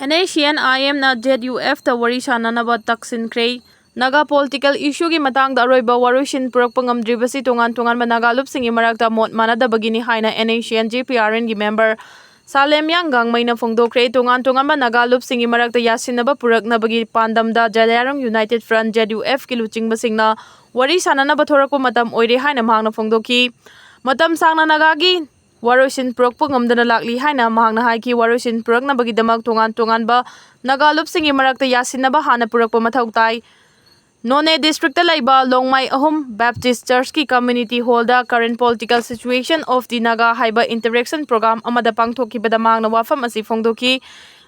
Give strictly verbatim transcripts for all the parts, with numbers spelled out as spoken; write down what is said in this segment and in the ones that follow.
NSCN-IMꯅ ZUFꯇ ꯋꯥꯔꯤ ꯁꯥꯟꯅꯅꯕ ꯇꯛꯁꯤꯟꯈ꯭ꯔꯦ꯫ ꯅꯥꯒꯥ political issueꯒꯤ ꯃꯇꯥꯡꯗ ꯑꯔꯣꯏꯕ ꯋꯥꯔꯣꯏꯁꯤꯟ ꯄꯨꯔꯛꯄ ꯉꯝꯗ꯭ꯔꯤꯕꯁꯤ ꯇꯣꯉꯥꯟ ꯇꯣꯉꯥꯟꯕ ꯅꯥꯒꯥ ꯂꯨꯞꯁꯤꯡꯒꯤ ꯃꯔꯛꯇ ꯃꯣꯠ ꯃꯥꯟꯅꯗꯕꯒꯤꯅꯤ ꯍꯥꯏꯅ NSCN-GPRNꯒꯤ member ꯁꯥꯂꯦꯝꯌꯥꯡ ꯒꯥꯡꯃꯩꯅ ꯐꯣꯡꯗꯣꯛꯈ꯭ꯔꯦ꯫ ꯇꯣꯉꯥꯟ ꯇꯣꯉꯥꯟꯕ ꯅꯥꯒꯥ ꯂꯨꯞꯁꯤꯡꯒꯤ ꯃꯔꯛꯇ ꯌꯥꯁꯤꯟꯅꯕ ꯄꯨꯔꯛꯅꯕꯒꯤ ꯄꯥꯟꯗꯝꯗ ꯖꯂꯤꯌꯥꯡꯔꯣꯡ United Front, ZUFꯀꯤ ꯂꯨꯆꯤꯡꯕꯁꯤꯡꯅ ꯋꯥꯔꯤ ꯁꯥꯟꯅꯅꯕ ꯊꯣꯔꯛꯄ ꯃꯇꯝ ꯑꯣꯏꯔꯦ ꯍꯥꯏꯅ ꯃꯍꯥꯛꯅ ꯐꯣꯡꯗꯣꯛꯈꯤ꯫ ꯃꯇꯝ ꯁꯥꯡꯅ ꯅꯥꯒꯥꯒꯤ ꯋꯥꯔꯣꯏꯁꯤꯟ ꯄꯨꯔꯛꯄ ꯉꯝꯗꯅ ꯂꯥꯛꯂꯤ ꯍꯥꯏꯅ ꯃꯍꯥꯛꯅ ꯍꯥꯏꯈꯤ꯫ ꯋꯥꯔꯣꯏꯁꯤꯟ ꯄꯨꯔꯛꯅꯕꯒꯤꯗꯃꯛ ꯇꯣꯉꯥꯟ ꯇꯣꯉꯥꯟꯕ ꯅꯥꯒꯥ ꯂꯨꯞꯁꯤꯡꯒꯤ ꯃꯔꯛꯇ ꯌꯥꯁꯤꯟꯅꯕ ꯍꯥꯟꯅ ꯄꯨꯔꯛꯄ ꯃꯊꯧ ꯇꯥꯏ꯫ ꯅꯣꯅꯦ districtꯇ ꯂꯩꯕ ꯂꯣꯡꯃꯥꯏ ꯑꯍꯨꯝ Baptist Churchꯀꯤ community hallꯗ current political situation of the Naga ꯍꯥꯏꯕ interaction program ꯑꯃꯗ ꯄꯥꯡꯊꯣꯛꯈꯤꯕꯗ ꯃꯍꯥꯛꯅ ꯋꯥꯐꯝ ꯑꯁꯤ ꯐꯣꯡꯗꯣꯛꯈꯤ꯫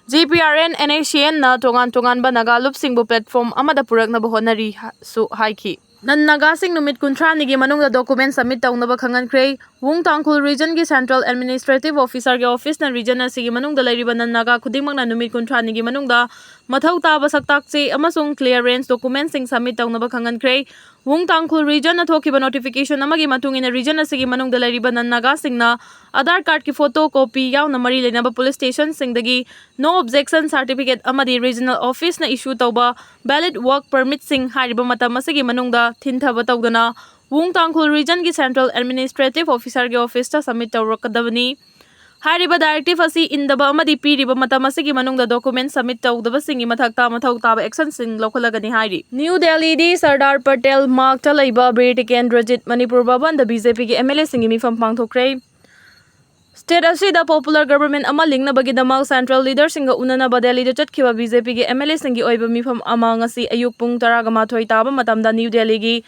GPRN NSCNꯅ ꯇꯣꯉꯥꯟ ꯇꯣꯉꯥꯟꯕ ꯅꯥꯒꯥ ꯂꯨꯞꯁꯤꯡꯕꯨ platform ꯑꯃꯗ ꯄꯨꯔꯛꯅꯕ ꯍꯣꯠꯅꯔꯤ ꯍꯥ-, ꯁꯨ ꯍꯥꯏꯈꯤ꯫ ꯅꯟ ꯅꯥꯒꯥꯁꯤꯡ ꯅꯨꯃꯤꯠ ꯀꯨꯟꯊ꯭ꯔꯥꯅꯤꯒꯤ ꯃꯅꯨꯡꯗ document submit ꯇꯧꯅꯕ ꯈꯪꯍꯟꯈ꯭ꯔꯦ꯫ ꯋꯨꯡ ꯇꯥꯡꯈꯨꯜ regionꯒꯤ Central Administrative Officerꯒꯤ officeꯅ region ꯑꯁꯤꯒꯤ ꯃꯅꯨꯡꯗ ꯂꯩꯔꯤꯕ ꯅꯟ ꯅꯥꯒꯥ ꯈꯨꯗꯤꯡꯃꯛꯅ ꯅꯨꯃꯤꯠ ꯀꯨꯟꯊ꯭ꯔꯥꯅꯤꯒꯤ ꯃꯅꯨꯡꯗ ꯃꯊꯧ ꯇꯥꯕ ꯁꯛꯇꯥꯛ ꯆꯦ ꯑꯃꯁꯨꯡ clearance documentꯁꯤꯡ submit ꯇꯧꯅꯕ ꯈꯪꯍꯟꯈ꯭ꯔꯦ꯫ ꯋꯨꯡ ꯇꯥꯡꯈꯨꯜ regionꯅ ꯊꯣꯛꯈꯤꯕ notification ꯑꯃꯒꯤ ꯃꯇꯨꯡ ꯏꯟꯅ region ꯑꯁꯤꯒꯤ ꯃꯅꯨꯡꯗ ꯂꯩꯔꯤꯕ ꯅꯟ ꯅꯥꯒꯥꯁꯤꯡꯅ Aadhaar cardꯀꯤ photocopy ꯌꯥꯎꯅ ꯃꯔꯤ ꯂꯩꯅꯕ police stationꯁꯤꯡꯗꯒꯤ no objection certificate ꯑꯃꯗꯤ regional officeꯅ issue ꯇꯧꯕ valid work permitꯁꯤꯡ ꯍꯥꯏꯔꯤꯕ ꯃꯇꯝ ꯑꯁꯤꯒꯤ ꯃꯅꯨꯡꯗ ꯊꯤꯟꯊꯕ ꯇꯧꯗꯅ ꯋꯨꯡ ꯇꯥꯡꯈꯨꯜ regionꯒꯤ Central Administrative Officerꯒꯤ officeꯇ submit ꯇꯧꯔꯛꯀꯗꯕꯅꯤ꯫ ꯍꯥꯏꯔꯤꯕ directive ꯑꯁꯤ ꯏꯟꯗꯕ ꯑꯃꯗꯤ ꯄꯤꯔꯤꯕ ꯃꯇꯝ ꯑꯁꯤꯒꯤ ꯃꯅꯨꯡꯗ document submit ꯇꯧꯗꯕꯁꯤꯡꯒꯤ ꯃꯊꯛꯇ ꯃꯊꯧ ꯇꯥꯕ actionꯁꯤꯡ ꯂꯧꯈꯠꯂꯒꯅꯤ ꯍꯥꯏꯔꯤ꯫ ꯅ꯭ꯌꯨ ꯗꯦꯜꯂꯤꯗꯤ ꯁꯔꯗꯥꯔ ꯄꯇꯦꯜ ꯃꯥꯔꯛꯇ ꯂꯩꯕ ꯕꯤꯔ ꯇꯤꯀꯦꯟꯗ꯭ꯔꯖꯤꯠ ꯃꯅꯤꯄꯨꯔ ꯚꯕꯟꯗ BJPꯒꯤ MLAꯁꯤꯡꯒꯤ ꯃꯤꯐꯝ ꯄꯥꯡꯊꯣꯛꯈ꯭ꯔꯦ꯫ State ꯑꯁꯤꯗ popular government ꯑꯃ ꯂꯤꯡꯅꯕꯒꯤꯗꯃꯛ central leaderꯁꯤꯡꯒ ꯎꯅꯅꯕ ꯗꯦꯜꯂꯤꯗ ꯆꯠꯈꯤꯕ BJPꯒꯤ MLAꯁꯤꯡꯒꯤ ꯑꯣꯏꯕ ꯃꯤꯐꯝ ꯑꯃ ꯉꯁꯤ ꯑꯌꯨꯛ ꯄꯨꯡ ꯇꯔꯥꯒ ꯃꯥꯊꯣꯏ ꯇꯥꯕ ꯃꯇꯝꯗ ꯅ꯭ꯌꯨ ꯗꯦꯜꯂꯤꯒꯤ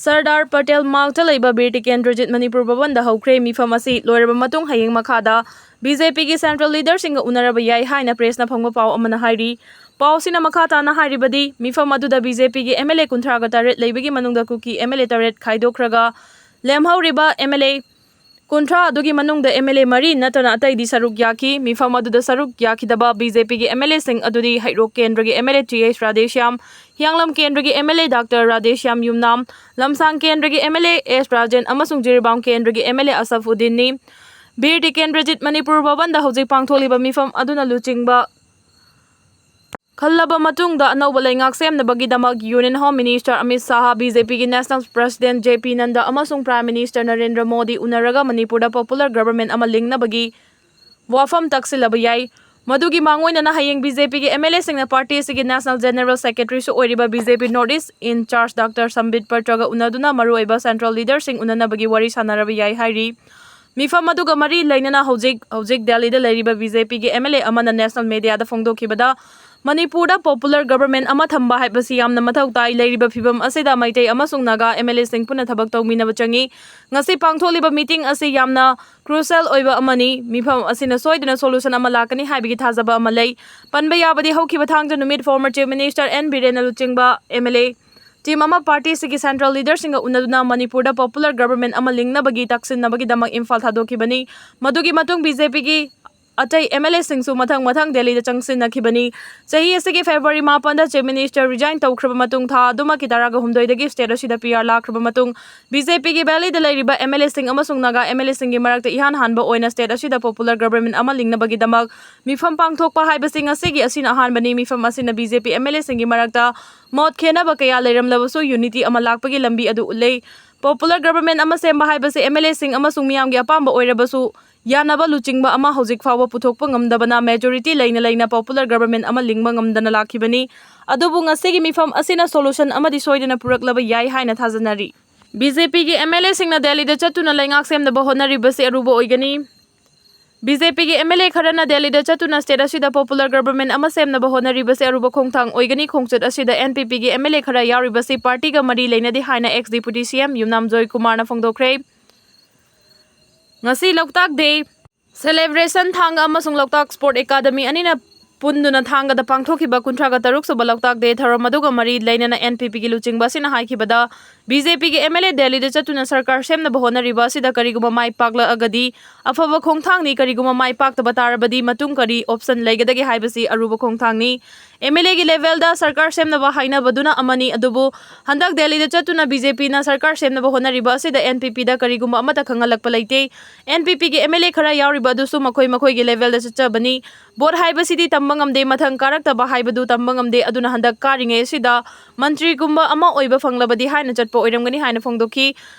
ꯁꯔꯗꯥꯔ ꯄꯇꯦꯜ ꯃꯥꯔꯛꯇ ꯂꯩꯕ ꯕꯤꯔ ꯇꯤꯀꯦꯟꯗ꯭ꯔꯖꯤꯠ ꯃꯅꯤꯄꯨꯔ ꯚꯕꯟꯗ ꯍꯧꯈ꯭ꯔꯦ꯫ ꯃꯤꯐꯝ ꯑꯁꯤ ꯂꯣꯏꯔꯕ ꯃꯇꯨꯡ ꯍꯌꯦꯡ ꯃꯈꯥꯗ BJPꯒꯤ central leaderꯁꯤꯡꯒ ꯎꯅꯔꯕ ꯌꯥꯏ ꯍꯥꯏꯅ pressꯅ ꯐꯪꯕ ꯄꯥꯎ ꯑꯃꯅ ꯍꯥꯏꯔꯤ꯫ ꯄꯥꯎꯁꯤꯅ ꯃꯈꯥ ꯇꯥꯅ ꯍꯥꯏꯔꯤꯕꯗꯤ, ꯃꯤꯐꯝ ꯑꯗꯨꯗ BJPꯒꯤ MLA ꯀꯨꯟꯊ꯭ꯔꯥꯒ ꯇꯔꯦꯠ ꯂꯩꯕꯒꯤ ꯃꯅꯨꯡꯗ ꯀꯨꯀꯤ MLA ꯇꯔꯦꯠ ꯈꯥꯏꯗꯣꯛꯈ꯭ꯔꯒ ꯂꯦꯝꯍꯧꯔꯤꯕ MLA ꯀꯨꯟꯊ꯭ꯔꯥ ꯑꯗꯨꯒꯤ ꯃꯅꯨꯡꯗ MLA ꯃꯔꯤ ꯅꯠꯇꯅ ꯑꯇꯩꯗꯤ ꯁꯔꯨꯛ ꯌꯥꯈꯤ꯫ ꯃꯤꯐꯝ ꯑꯗꯨꯗ ꯁꯔꯨꯛ ꯌꯥꯈꯤꯗꯕ BJPꯒꯤ MLAꯁꯤꯡ ꯑꯗꯨꯗꯤ ꯍꯩꯔꯣꯛ ꯀꯦꯟꯗ꯭ꯔꯒꯤ MLA T H ꯔꯥꯙꯦꯁ꯭ꯌꯥꯝ, ꯍꯤꯌꯥꯡꯂꯝ ꯀꯦꯟꯗ꯭ꯔꯒꯤ MLA Doctor ꯔꯥꯙꯦꯁ꯭ꯌꯥꯝ ꯌꯨꯝꯅꯥꯝ, ꯂꯝꯁꯥꯡ ꯀꯦꯟꯗ꯭ꯔꯒꯤ MLA S ꯔꯥꯖꯦꯟ ꯑꯃꯁꯨꯡ ꯖꯤꯔꯤꯕꯥꯝ ꯀꯦꯟꯗ꯭ꯔꯒꯤ MLA ꯑꯁꯐ ꯎꯗꯤꯟꯅꯤ꯫ ꯕꯤꯔ ꯇꯤꯀꯦꯟꯗ꯭ꯔꯖꯤꯠ ꯃꯅꯤꯄꯨꯔ ꯚꯕꯟꯗ ꯍꯧꯖꯤꯛ ꯄꯥꯡꯊꯣꯛꯂꯤꯕ ꯃꯤꯐꯝ ꯑꯗꯨꯅ ꯂꯨꯆꯤꯡꯕ ꯈꯜꯂꯕ ꯃꯇꯨꯡꯗ ꯑꯅꯧꯕ ꯂꯩꯉꯥꯛ ꯁꯦꯝꯅꯕꯒꯤꯗꯃꯛ Union Home Minister Amit Shah, BJPꯒꯤ National President JP Nadda ꯑꯃꯁꯨꯡ Prime Minister ꯅꯔꯦꯟꯗ꯭ꯔ ꯃꯣꯗꯤ ꯎꯅꯔꯒ ꯃꯅꯤꯄꯨꯔꯗ popular government ꯑꯃ ꯂꯤꯡꯅꯕꯒꯤ ꯋꯥꯐꯝ ꯇꯛꯁꯤꯜꯂꯕ ꯌꯥꯏ꯫ ꯃꯗꯨꯒꯤ ꯃꯥꯡꯑꯣꯏꯅꯅ ꯍꯌꯦꯡ BJPꯒꯤ MLAꯁꯤꯡꯅ party ꯑꯁꯤꯒꯤ National General Secretaryꯁꯨ ꯑꯣꯏꯔꯤꯕ BJP North East in-charge Doctor ꯁꯝꯕꯤꯠ ꯄꯇ꯭ꯔꯒ ꯎꯅꯗꯨꯅ ꯃꯔꯨꯑꯣꯏꯕ central leaderꯁꯤꯡ ꯎꯅꯅꯕꯒꯤ ꯋꯥꯔꯤ ꯁꯥꯟꯅꯔꯕ ꯌꯥꯏ ꯍꯥꯏꯔꯤ꯫ ꯃꯤꯐꯝ ꯑꯗꯨꯒ ꯃꯔꯤ ꯂꯩꯅꯅ ꯍꯧꯖꯤꯛ ꯍꯧꯖꯤꯛ ꯗꯦꯜꯂꯤꯗ ꯂꯩꯔꯤꯕ BJPꯒꯤ MLA ꯑꯃꯅ national mediaꯗ ꯐꯣꯡꯗꯣꯛꯈꯤꯕꯗ, ꯃꯅꯤꯄꯨꯔꯗ popular government ꯑꯃ ꯊꯝꯕ ꯍꯥꯏꯕꯁꯤ ꯌꯥꯝꯅ ꯃꯊꯧ ꯇꯥꯏ꯫ ꯂꯩꯔꯤꯕ ꯐꯤꯕꯝ ꯑꯁꯤꯗ ꯃꯩꯇꯩ ꯑꯃꯁꯨꯡ ꯅꯥꯒꯥ MLAꯁꯤꯡ ꯄꯨꯟꯅ ꯊꯕꯛ ꯇꯧꯃꯤꯟꯅꯕ ꯆꯪꯏ꯫ ꯉꯁꯤ ꯄꯥꯡꯊꯣꯛꯂꯤꯕ meeting ꯑꯁꯤ ꯌꯥꯝꯅ crucial ꯑꯣꯏꯕ ꯑꯃꯅꯤ꯫ ꯃꯤꯐꯝ ꯑꯁꯤꯅ ꯁꯣꯏꯗꯅ solution ꯑꯃ ꯂꯥꯛꯀꯅꯤ ꯍꯥꯏꯕꯒꯤ ꯊꯥꯖꯕ ꯑꯃ ꯂꯩ꯫ ꯄꯟꯕ ꯌꯥꯕꯗꯤ, ꯍꯧꯈꯤꯕ ꯊꯥꯡꯖ ꯅꯨꯃꯤꯠ former Chief Minister N ꯕꯤꯔꯦꯟꯅ ꯂꯨꯆꯤꯡꯕ MLA team ꯑꯃ party ꯑꯁꯤꯒꯤ central leaderꯁꯤꯡꯒ ꯎꯅꯗꯨꯅ ꯃꯅꯤꯄꯨꯔꯗ popular government ꯑꯃ ꯂꯤꯡꯅꯕꯒꯤ ꯇꯛꯁꯤꯟꯅꯕꯒꯤꯗꯃꯛ ꯏꯝꯐꯥꯜ ꯊꯥꯗꯣꯛꯈꯤꯕꯅꯤ꯫ ꯃꯗꯨꯒꯤ ꯃꯇꯨꯡ BJPꯒꯤ ꯑꯇꯩ MLAꯁꯤꯡꯁꯨ ꯃꯊꯪ ꯃꯊꯪ ꯗꯦꯜꯂꯤꯗ ꯆꯪꯁꯤꯟꯅꯈꯤꯕꯅꯤ꯫ ꯆꯍꯤ ꯑꯁꯤꯒꯤ February ꯃꯥꯄꯟꯗ Chief Minister resign ꯇꯧꯈ꯭ꯔꯕ ꯃꯇꯨꯡ, ꯊꯥ ꯑꯗꯨꯃꯛꯀꯤ ꯇꯔꯥꯒ ꯍꯨꯝꯗꯣꯏꯗꯒꯤ state ꯑꯁꯤꯗ PR ꯂꯥꯛꯈ꯭ꯔꯕ ꯃꯇꯨꯡ, BJPꯒꯤ Delhiꯗ ꯂꯩꯔꯤꯕ MLAꯁꯤꯡ ꯑꯃꯁꯨꯡ ꯅꯥꯒꯥ MLAꯁꯤꯡꯒꯤ ꯃꯔꯛꯇ ꯏꯍꯥꯟ ꯍꯥꯟꯕ ꯑꯣꯏꯅ state ꯑꯁꯤꯗ popular government ꯑꯃ ꯂꯤꯡꯅꯕꯒꯤꯗꯃꯛ ꯃꯤꯐꯝ ꯄꯥꯡꯊꯣꯛꯄ ꯍꯥꯏꯕꯁꯤ ꯉꯁꯤꯒꯤ ꯑꯁꯤꯅ ꯑꯍꯥꯟꯕꯅꯤ꯫ ꯃꯤꯐꯝ ꯑꯁꯤꯅ BJP MLAꯁꯤꯡꯒꯤ ꯃꯔꯛꯇ ꯃꯣꯠ ꯈꯦꯟꯅꯕ ꯀꯌꯥ ꯂꯩꯔꯝꯂꯕꯁꯨ unity ꯑꯃ ꯂꯥꯛꯄꯒꯤ ꯂꯝꯕꯤ ꯑꯗꯨ ꯎꯠꯂꯦ꯫ Popular government ꯑꯃ ꯁꯦꯝꯕ ꯍꯥꯏꯕꯁꯤ MLAꯁꯤꯡ ꯑꯃꯁꯨꯡ ꯃꯤꯌꯥꯝꯒꯤ ꯑꯄꯥꯝꯕ ꯑꯣꯏꯔꯕꯁꯨ, ꯌꯥꯅꯕ ꯂꯨꯆꯤꯡꯕ ꯑꯃ ꯍꯧꯖꯤꯛ ꯐꯥꯎꯕ ꯄꯨꯊꯣꯛꯄ ꯉꯝꯗꯕꯅ majority ꯂꯩꯅ ꯂꯩꯅ popular government ꯑꯃ ꯂꯤꯡꯕ ꯉꯝꯗꯅ ꯂꯥꯛꯈꯤꯕꯅꯤ꯫ ꯑꯗꯨꯕꯨ ꯉꯁꯤꯒꯤ ꯃꯤꯐꯝ ꯑꯁꯤꯅ solution ꯑꯃꯗꯤ ꯁꯣꯏꯗꯅ ꯄꯨꯔꯛꯂꯕ ꯌꯥꯏ ꯍꯥꯏꯅ ꯊꯥꯖꯅꯔꯤ꯫ BJPꯒꯤ MLAꯁꯤꯡꯅ ꯗꯦꯜꯂꯤꯗ ꯆꯠꯇꯨꯅ ꯂꯩꯉꯥꯛ ꯁꯦꯝꯅꯕ ꯍꯣꯠꯅꯔꯤꯕꯁꯤ ꯑꯔꯨꯕ ꯑꯣꯏꯒꯅꯤ꯫ BJPꯒꯤ MLA ꯈꯔꯅ ꯗꯦꯜꯂꯤꯗ ꯆꯠꯇꯨꯅ state ꯑꯁꯤꯗ popular government ꯑꯃ ꯁꯦꯝꯅꯕ ꯍꯣꯠꯅꯔꯤꯕꯁꯤ ꯑꯔꯨꯕ ꯈꯣꯡꯊꯥꯡ ꯑꯣꯏꯒꯅꯤ꯫ ꯈꯣꯡꯆꯠ ꯑꯁꯤꯗ NPPꯒꯤ MLA ꯈꯔ ꯌꯥꯎꯔꯤꯕꯁꯤ partyꯒ ꯃꯔꯤ ꯂꯩꯅꯗꯦ ꯍꯥꯏꯅ ex Deputy CM ꯌꯨꯝꯅꯥꯝ ꯖꯣꯏꯀꯨꯃꯥꯔꯅ ꯐꯣꯡꯗꯣꯛꯈ꯭ꯔꯦ꯫ ꯉꯁꯤ ꯂꯣꯛꯇꯥꯛ Day celebration ꯊꯥꯡꯒ ꯑꯃꯁꯨꯡ ꯂꯣꯛꯇꯥꯛ Sport Academy ꯑꯅꯤꯅ ꯄꯨꯟꯗꯨꯅ ꯊꯥꯡꯒꯗ ꯄꯥꯡꯊꯣꯛꯈꯤꯕ ꯀꯨꯟꯊ꯭ꯔꯥꯒ ꯇꯔꯨꯛ ꯁꯨꯕ ꯂꯣꯛꯇꯥꯛ Day ꯊꯧꯔꯝ ꯑꯗꯨꯒ ꯃꯔꯤ ꯂꯩꯅꯅ NPPꯒꯤ ꯂꯨꯆꯤꯡꯕ ꯑꯁꯤꯅ ꯍꯥꯏꯈꯤꯕꯗ, ꯕꯤ ꯖꯦ ꯄꯤꯒꯤ ꯑꯦꯝ ꯑꯦꯜ ꯑꯦ ꯗꯦꯜꯂꯤꯗ ꯆꯠꯇꯨꯅ ꯁꯔꯀꯥꯔ ꯁꯦꯝꯅꯕ ꯍꯣꯠꯅꯔꯤꯕ ꯑꯁꯤꯗ ꯀꯔꯤꯒꯨꯝꯕ ꯃꯥꯏ ꯄꯥꯛꯂꯛꯑꯒꯗꯤ ꯑꯐꯕ ꯈꯣꯡꯊꯥꯡꯅꯤ, ꯀꯔꯤꯒꯨꯝꯕ ꯃꯥꯏ ꯄꯥꯛꯇꯕ ꯇꯥꯔꯕꯗꯤ ꯃꯇꯨꯡ ꯀꯔꯤ ꯑꯣꯞꯁꯟ ꯂꯩꯒꯗꯒꯦ ꯍꯥꯏꯕꯁꯤ ꯑꯔꯨꯕ ꯈꯣꯡꯊꯥꯡꯅꯤ꯫ ꯑꯦꯝ ꯑꯦꯜ ꯑꯦꯒꯤ ꯂꯦꯚꯦꯜꯗ ꯁꯔꯀꯥꯔ ꯁꯦꯝꯅꯕ ꯍꯥꯏꯅꯕꯗꯨꯅ ꯑꯃꯅꯤ, ꯑꯗꯨꯕꯨ ꯍꯟꯗꯛ ꯗꯦꯜꯂꯤꯗ ꯆꯠꯇꯨꯅ ꯕꯤ ꯖꯦ ꯄꯤꯅ ꯁꯔꯀꯥꯔ ꯁꯦꯝꯅꯕ ꯍꯣꯠꯅꯔꯤꯕ ꯑꯁꯤꯗ ꯑꯦꯟ ꯄꯤ ꯄꯤꯗ ꯀꯔꯤꯒꯨꯝꯕ ꯑꯃꯠꯇ ꯈꯪꯍꯜꯂꯛꯄ ꯂꯩꯇꯦ꯫ ꯑꯦꯟ ꯄꯤ ꯄꯤꯒꯤ ꯑꯦꯝ ꯑꯦꯜ ꯑꯦ ꯈꯔ ꯌꯥꯎꯔꯤꯕ ꯑꯗꯨꯁꯨ ꯃꯈꯣꯏ ꯃꯈꯣꯏꯒꯤ ꯂꯦꯚꯦꯜꯗ ꯆꯠꯆꯕꯅꯤ꯫ ꯚꯣꯠ ꯍꯥꯏꯕꯁꯤꯗꯤ ꯇꯝꯕ ꯉꯝꯗꯦ, ꯃꯊꯪ ꯀꯥꯔꯛꯇꯕ ꯍꯥꯏꯕꯗꯨ ꯇꯝꯕ ꯉꯝꯗꯦ꯫ ꯑꯗꯨꯅ ꯍꯟꯗꯛ ꯀꯥꯔꯤꯉꯩ ꯑꯁꯤꯗ ꯃꯟꯇ꯭ꯔꯤꯒꯨꯝꯕ ꯑꯃ ꯑꯣꯏꯕ ꯐꯪꯂꯕꯗꯤ ꯍꯥꯏꯅ ꯆꯠꯄ ꯑꯣꯏꯔꯝꯒꯅꯤ ꯍꯥꯏꯅ ꯐꯣꯡꯗꯣꯛꯈꯤ꯫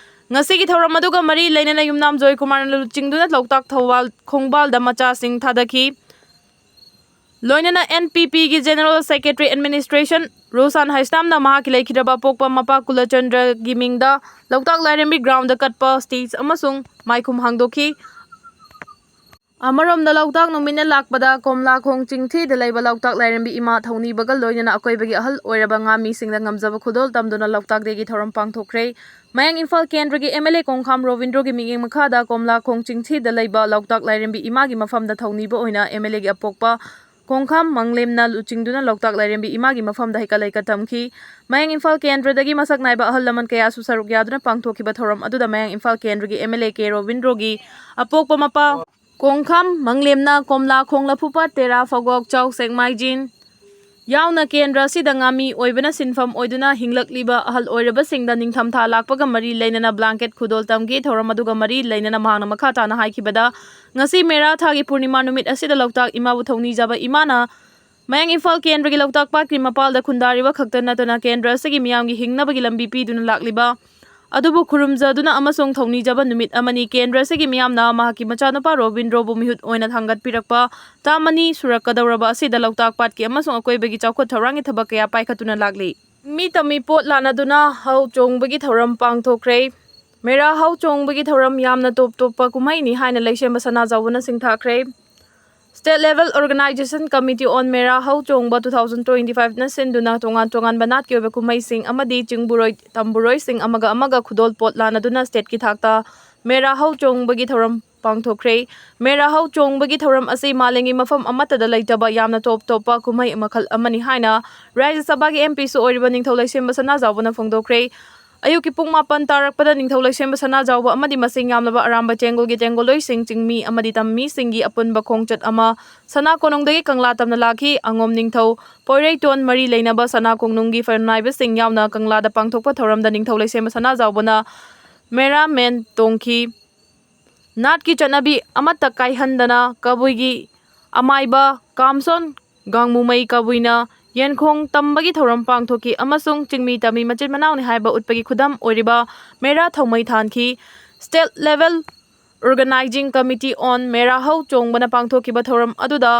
ꯉꯁꯤꯒꯤ ꯊꯧꯔꯝ ꯑꯗꯨꯒ ꯃꯔꯤ ꯂꯩꯅꯅ ꯌꯨꯝꯅꯥꯝ ꯖꯣꯏꯀꯨꯃꯥꯔꯅ ꯂꯨꯆꯤꯡꯗꯨꯅ ꯂꯣꯛꯇꯥꯛ ꯊꯧꯕꯥꯜ ꯈꯣꯡꯕꯥꯜꯗ ꯃꯆꯥꯁꯤꯡ ꯊꯥꯗꯈꯤ꯫ ꯂꯣꯏꯅꯅ ꯑꯦꯟ ꯄꯤ ꯄꯤꯒꯤ ꯖꯦꯅꯔꯦꯜ ꯁꯦꯀ꯭ꯔꯦꯇꯔꯤ ꯑꯦꯗꯃꯤꯅꯤꯁꯇ꯭ꯔꯦꯁꯟ ꯔꯣꯁꯥꯟ ꯍꯩꯁꯅꯥꯝꯅ ꯃꯍꯥꯛꯀꯤ ꯂꯩꯈꯤꯗ꯭ꯔꯕ ꯑꯄꯣꯛꯄ ꯃꯄꯥ ꯀꯨꯂꯆꯟꯗ꯭ꯔꯒꯤ ꯃꯤꯡꯗ ꯂꯣꯛꯇꯥꯛ ꯂꯥꯏꯔꯦꯝꯕꯤ ꯒ꯭ꯔꯥꯎꯟꯗ ꯀꯠꯄ ꯁ꯭ꯇꯦꯖ ꯑꯃꯁꯨꯡ ꯃꯥꯏꯈꯨꯝ ꯍꯥꯡꯗꯣꯛꯈꯤ꯫ ꯑꯃꯔꯣꯝꯗ ꯂꯣꯛꯇꯥꯛ ꯅꯨꯃꯤꯠꯅ ꯂꯥꯛꯄꯗ ꯀꯣꯝꯂꯥꯈꯣꯡ ꯆꯤꯡꯊꯤꯗ ꯂꯩꯕ ꯂꯣꯛꯇꯥꯛ ꯂꯥꯏꯔꯦꯝꯕꯤ ꯏꯃꯥ ꯊꯧꯅꯤꯕꯒ ꯂꯣꯏꯅꯅ ꯑꯀꯣꯏꯕꯒꯤ ꯑꯍꯜ ꯑꯣꯏꯔꯕ ꯉꯥꯃꯤꯁꯤꯡꯗ ꯉꯝꯖꯕ ꯈꯨꯗꯣꯜ ꯇꯝꯗꯨꯅ ꯂꯣꯛꯇꯥꯛ ꯗꯦꯒꯤ ꯊꯧꯔꯝ ꯄꯥꯡꯊꯣꯛꯈ꯭ꯔꯦ꯫ ꯃꯌꯥꯡ ꯏꯝꯐꯥꯜ ꯀꯦꯟꯗ꯭ꯔꯒꯤ ꯑꯦꯝ ꯑꯦꯜ ꯑꯦ ꯀꯣꯡꯈꯥꯝ ꯔꯣꯕꯤꯟꯗ꯭ꯔꯣꯒꯤ ꯃꯤꯠꯌꯦꯡ ꯃꯈꯥꯗ ꯀꯣꯝꯂꯥꯈꯣꯡ ꯆꯤꯡꯊꯤꯗ ꯂꯩꯕ ꯂꯣꯛꯇꯥꯛ ꯂꯥꯏꯔꯦꯝꯕꯤ ꯏꯃꯥꯒꯤ ꯃꯐꯝꯗ ꯊꯧꯅꯤꯕ ꯑꯣꯏꯅ ꯑꯦꯝ ꯑꯦꯜ ꯑꯦꯒꯤ ꯑꯄꯣꯛꯄ ꯀꯣꯡꯈꯥꯝ ꯃꯪꯂꯦꯝꯅ ꯂꯨꯆꯤꯡꯗꯨꯅ ꯂꯣꯛꯇꯥꯛ ꯂꯥꯏꯔꯦꯝꯕꯤ ꯏꯃꯥꯒꯤ ꯃꯐꯝꯗ ꯍꯩꯀꯠ ꯂꯩꯀꯠ ꯇꯝꯈꯤ꯫ ꯃꯌꯥꯡ ꯏꯝꯐꯥꯜ ꯀꯦꯟꯗ꯭ꯔꯗꯒꯤ ꯃꯁꯛ ꯅꯥꯏꯕ ꯑꯍꯜ ꯂꯃꯟ ꯀꯌꯥꯁꯨ ꯁꯔꯨꯛ ꯌꯥꯗꯨꯅ ꯄꯥꯡꯊꯣꯛꯈꯤꯕ ꯊꯧꯔꯝ ꯑꯗꯨꯗ ꯃꯌꯥꯡ ꯏꯝꯐꯥꯜ ꯀꯦꯟꯗ꯭ꯔꯒꯤ ꯑꯦꯝ ꯑꯦꯜ ꯑꯦ ꯀꯦ ꯔꯣꯕꯤꯟꯗ꯭ꯔꯣꯒꯤ ꯑꯄꯣꯛꯄ ꯃꯄꯥ ꯀꯣꯡꯈꯥꯝ ꯃꯪꯂꯦꯝꯅ ꯀꯣꯝꯂꯥ ꯈꯣꯡ ꯂꯐꯨꯄꯥꯠ ꯇꯦꯔꯥ ꯐꯥꯎꯕꯣꯛ ꯆꯥꯎ ꯁꯦꯛꯃꯥꯏꯖꯤꯟ ꯌꯥꯎꯅ ꯀꯦꯟꯗ꯭ꯔ ꯑꯁꯤꯗ ꯉꯥꯃꯤ ꯑꯣꯏꯕꯅ ꯁꯤꯟꯐꯝ ꯑꯣꯏꯗꯨꯅ ꯍꯤꯡꯂꯛꯂꯤꯕ ꯑꯍꯜ ꯑꯣꯏꯔꯕꯁꯤꯡꯗ ꯅꯤꯡꯊꯝꯊꯥ ꯂꯥꯛꯄꯒ ꯃꯔꯤ ꯂꯩꯅꯅ ꯕ꯭ꯂꯥꯡꯀꯦꯠ ꯈꯨꯗꯣꯜ ꯇꯝꯈꯤ꯫ ꯊꯧꯔꯝ ꯑꯗꯨꯒ ꯃꯔꯤ ꯂꯩꯅꯅ ꯃꯍꯥꯛꯅ ꯃꯈꯥ ꯇꯥꯅ ꯍꯥꯏꯈꯤꯕꯗ, ꯉꯁꯤ ꯃꯦꯔꯥ ꯊꯥꯒꯤ ꯄꯨꯔꯅꯤꯃꯥ ꯅꯨꯃꯤꯠ ꯑꯁꯤꯗ ꯂꯣꯛꯇꯥꯛ ꯏꯃꯥꯕꯨ ꯊꯧꯅꯤꯖꯕ ꯏꯃꯥꯅ ꯃꯌꯥꯡ ꯏꯝꯐꯥꯜ ꯀꯦꯟꯗ꯭ꯔꯒꯤ ꯂꯣꯛꯇꯥꯛ ꯄꯥꯠꯀꯤ ꯃꯄꯥꯜꯗ ꯈꯨꯟꯗꯥꯔꯤꯕ ꯈꯛꯇ ꯅꯠꯇꯅ ꯀꯦꯟꯗ꯭ꯔ ꯑꯁꯤꯒꯤ ꯃꯤꯌꯥꯝꯒꯤ ꯍꯤꯡꯅꯕꯒꯤ ꯂꯝꯕꯤ ꯄꯤꯗꯨꯅ ꯂꯥꯛꯂꯤꯕ ꯑꯗꯨꯕꯨ ꯈꯨꯔꯨꯝꯖꯗꯨꯅ ꯑꯃꯁꯨꯡ ꯊꯧꯅꯤꯖꯕ ꯅꯨꯃꯤꯠ ꯑꯃꯅꯤ꯫ ꯀꯦꯟꯗ꯭ꯔ ꯑꯁꯤꯒꯤ ꯃꯤꯌꯥꯝꯅ ꯃꯍꯥꯛꯀꯤ ꯃꯆꯥꯅꯨꯄꯥ ꯔꯣꯕꯤꯟꯗ꯭ꯔꯣꯕꯨ ꯃꯤꯍꯨꯠ ꯑꯣꯏꯅ ꯊꯥꯡꯒꯠꯄꯤꯔꯛꯄ ꯇꯥ ꯑꯅꯤ ꯁꯨꯔꯛꯀꯗꯧꯔꯕ ꯑꯁꯤꯗ ꯂꯣꯛꯇꯥꯛ ꯄꯥꯠꯀꯤ ꯑꯃꯁꯨꯡ ꯑꯀꯣꯏꯕꯒꯤ ꯆꯥꯎꯈꯠ ꯊꯧꯔꯥꯡꯒꯤ ꯊꯕꯛ ꯀꯌꯥ ꯄꯥꯏꯈꯠꯇꯨꯅ ꯂꯥꯛꯂꯤ꯫ ꯃꯤ ꯇꯝꯃꯤ ꯄꯣꯠ ꯂꯥꯟꯅꯗꯨꯅ ꯍꯧ ꯆꯣꯡꯕꯒꯤ ꯊꯧꯔꯝ ꯄꯥꯡꯊꯣꯛꯈ꯭ꯔꯦ꯫ ꯃꯦꯔꯥ ꯍꯧ ꯆꯣꯡꯕꯒꯤ ꯊꯧꯔꯝ ꯌꯥꯝꯅ ꯇꯣꯞ ꯇꯣꯞꯄ ꯀꯨꯝꯍꯩꯅꯤ ꯍꯥꯏꯅ ꯂꯩꯁꯦꯝꯕ ꯁꯅꯥꯖꯥꯎꯕꯅ ꯁꯤꯡꯊꯥꯈ꯭ꯔꯦ꯫ State Level Organization Committee on Mera Hou Chongba two thousand twenty-five ꯅ ꯁꯤꯟꯗꯨꯅ ꯇꯣꯉꯥꯟ ꯇꯣꯉꯥꯟꯕ ꯅꯥꯠꯀꯤ ꯑꯣꯏꯕ ꯀꯨꯝꯍꯩꯁꯤꯡ ꯑꯃꯗꯤ ꯆꯤꯡꯕꯨꯔꯣꯏ ꯇꯝꯕꯨꯔꯣꯏꯁꯤꯡ ꯑꯃꯒ ꯑꯃꯒ ꯈꯨꯗꯣꯜ ꯄꯣꯠ ꯂꯥꯟꯅꯗꯨꯅ state ꯀꯤ ꯊꯥꯛꯇ ꯃꯦꯔꯥ ꯍꯧ ꯆꯣꯡꯕꯒꯤ ꯊꯧꯔꯝ ꯄꯥꯡꯊꯣꯛꯈ꯭ꯔꯦ꯫ ꯃꯦꯔꯥ ꯍꯧ ꯆꯣꯡꯕꯒꯤ ꯊꯧꯔꯝ ꯑꯁꯤ ꯃꯥꯂꯦꯝꯒꯤ ꯃꯐꯝ ꯑꯃꯠꯇꯗ ꯂꯩꯇꯕ ꯌꯥꯝꯅ ꯇꯣꯞ ꯇꯣꯞꯄ ꯀꯨꯝꯍꯩ ꯃꯈꯜ ꯑꯃꯅꯤ ꯍꯥꯏꯅ ꯔꯥꯖ꯭ꯌ ꯁꯚꯥꯒꯤ M P ꯁꯨ ꯑꯣꯏꯔꯤꯕ ꯅꯤꯡꯊꯧ ꯂꯩꯁꯦꯝꯕ ꯁꯅꯥꯖꯥꯎꯕꯅ ꯐꯣꯡꯗꯣꯛꯈ꯭ꯔꯦ꯫ ꯑꯌꯨꯛꯀꯤ ꯄꯨꯡ ꯃꯥꯄꯟ ꯇꯥꯔꯛꯄꯗ ꯅꯤꯡꯊꯧ ꯂꯩꯁꯦꯝꯕ ꯁꯅꯥꯖꯥꯎꯕ ꯑꯃꯗꯤ ꯃꯁꯤꯡ ꯌꯥꯝꯂꯕ ꯑꯔꯥꯝꯕ ꯆꯦꯡꯒꯣꯜꯒꯤ ꯇꯦꯡꯒꯣꯜꯂꯣꯏꯁꯤꯡ, ꯆꯤꯡꯃꯤ ꯑꯃꯗꯤ ꯇꯝꯃꯤꯁꯤꯡꯒꯤ ꯑꯄꯨꯟꯕ ꯈꯣꯡꯆꯠ ꯑꯃ ꯁꯅꯥ ꯀꯣꯅꯨꯡꯗꯒꯤ ꯀꯪꯂꯥ ꯇꯝꯅ ꯂꯥꯛꯈꯤ꯫ ꯑꯉꯣꯝ ꯅꯤꯡꯊꯧ ꯄꯣꯏꯔꯩꯇꯣꯟ ꯃꯔꯤ ꯂꯩꯅꯕ ꯁꯅꯥ ꯀꯣꯅꯨꯡꯒꯤ ꯐꯝꯅꯥꯏꯕꯁꯤꯡ ꯌꯥꯎꯅ ꯀꯪꯂꯥꯗ ꯄꯥꯡꯊꯣꯛꯄ ꯊꯧꯔꯝꯗ ꯅꯤꯡꯊꯧ ꯂꯩꯁꯦꯝꯕ ꯁꯅꯥꯖꯥꯎꯕꯅ ꯃꯦꯔꯥ ꯃꯦꯟ ꯇꯣꯡꯈꯤ꯫ ꯅꯥꯠꯀꯤ ꯆꯠꯅꯕꯤ ꯑꯃꯠꯇ ꯀꯥꯏꯍꯟꯗꯅ ꯀꯕꯨꯏꯒꯤ ꯑꯃꯥꯏꯕ ꯀꯥꯝꯁꯣꯟ ꯒꯥꯡꯃꯨꯃꯩ ꯀꯕꯨꯏꯅ ꯌꯦꯟꯈꯣꯡ ꯇꯝꯕꯒꯤ ꯊꯧꯔꯝ ꯄꯥꯡꯊꯣꯛꯈꯤ ꯑꯃꯁꯨꯡ ꯆꯤꯡꯃꯤ ꯇꯝꯃꯤ ꯃꯆꯤꯟ ꯃꯅꯥꯎꯅꯤ ꯍꯥꯏꯕ ꯎꯠꯄꯒꯤ ꯈꯨꯗꯝ ꯑꯣꯏꯔꯤꯕ ꯃꯦꯔꯥ ꯊꯧꯃꯩ ꯊꯥꯟꯈꯤ꯫ State Level Organizing Committee on ꯃꯦꯔꯥ ꯍꯧ ꯆꯣꯡꯕꯅ ꯄꯥꯡꯊꯣꯛꯈꯤꯕ ꯊꯧꯔꯝ ꯑꯗꯨꯗ